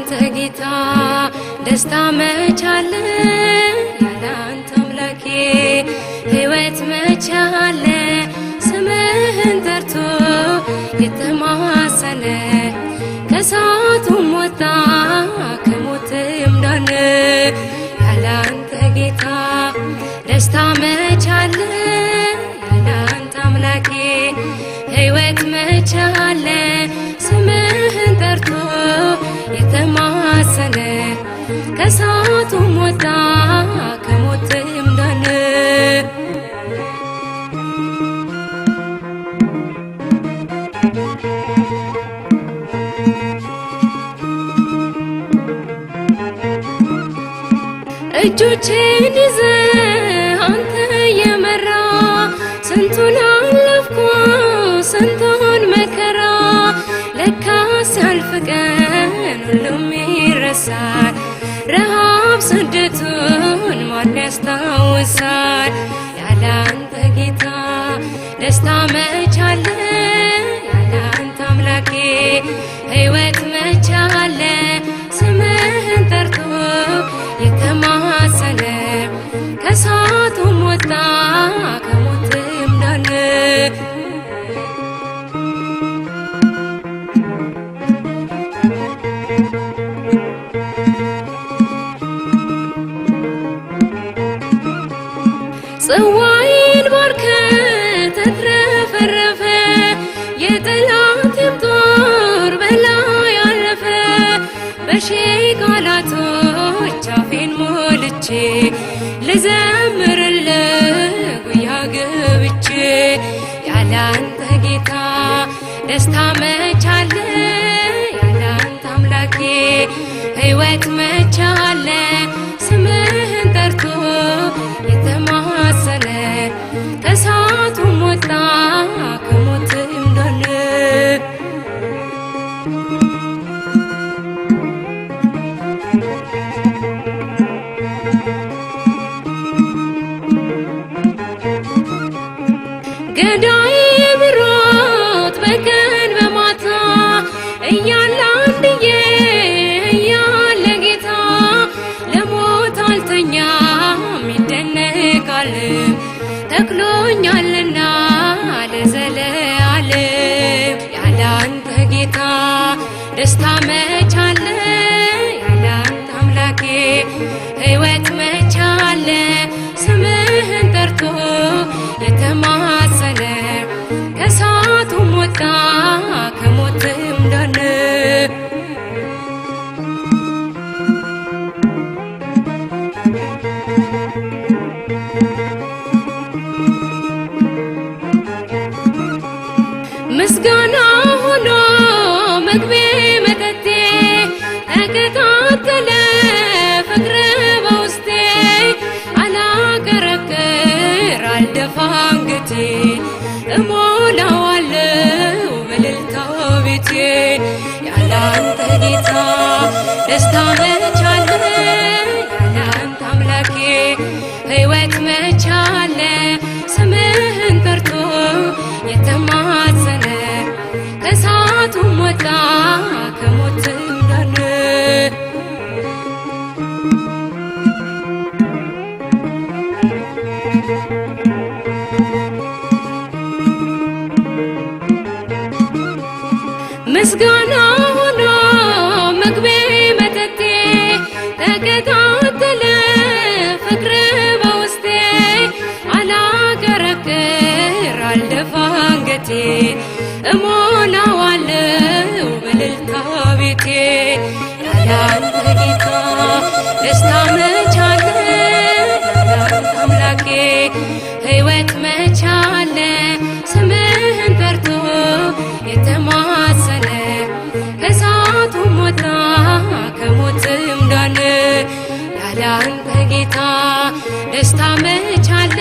ያላንተ ጌታ ደስታ መቻለ፣ ያላንተ አምላኬ ሕይወት መቻለ። ስምህን ጠርቶ የተማሰነ ከእሳቱም ወጣ ከሞትም ዳነ። ያላንተ ጌታ ደስታ መቻለ፣ ያላንተ አምላኬ ሕይወት መቻለ። ስምህን ጠርቶ የተማሰነ ከእሳቱም ወጣ ከሞትም ዳነ። እጆቼን ይዘህ አንተ የመራ ስንቱን አለፍኩ ስንቱን መከራ። ለካስ ሲያልፍ ቀን ሁሉም ይረሳል፣ ረሃብ ስደቱን ማን ያስታውሳል? ያላንተ ጌታ ደስታ መቻለ፣ ያላንተ አምላኬ ሕይወት መቻለ። ስምህን ጠርቶ የተማሰነ ከእሳቱም ወጣ ከሞትም ዳነ። ጽዋዬን ባርከ ተትረፈረፈ፣ የጠላቴም ጦር በላይ አለፈ። በሺህ ቃላቶች አፌን ሞልቼ ልዘምርልህ ጉያ ገብቼ። ያላንተ ጌታ ደስታ መቻለ፣ ያላንተ አምላኬ ሕይወት መቻለ። ስምህን ጠርቶ የተማሰነ ከእሳቱም ወጣ ከሞትም ዳነ። ገዳይ ብሮት በቀን በማታ እያለ አንድዬ እያለ ጌታ፣ ለሞት አልተኛም ይደነቃል ተክሎኛልና ለዘለዓለም። ያላንተ ጌታ ደስታ መቻለ፣ ያላንተ አምላኬ ሕይወት መቻለ። ስምህን ጠርቶ የተማሰነ ከእሳቱም ወጣ ከሞትም ዳነ። ምስጋና ሆኖ ምግቤ መጠጤ ተቀጣጠለ ፍቅር በውስጤ። አላቀረቅር አልደፋ አንገቴን እሞላዋለሁ በእልልታ ቤቴን። ያላንተ ጌታ ደስታ መቻለ፣ ያላንተ አምላኬ ሕይወት መቻለ። ስምህን ጠርቶ የተማጸነ ከእሳቱም ወጣ ከሞትም ዳነ። ምስጋና ሆኖ ምግቤ መጠጤ ተቀጣጠለ ፍቅር በውስጤ። አላቀረቅር አልደፋ አንገቴን እሞላዋለሁ በእልልታ ቤቴ። ያላንተ ጌታ ደስታ መቻለ፣ ያላንተ አምላኬ ሕይወት መቻለ። ስምህን ጠርቶ የተማሰነ ከእሳቱም ወጣ ከሞትም ዳነ። ያላንተ ጌታ ደስታ መቻለ፣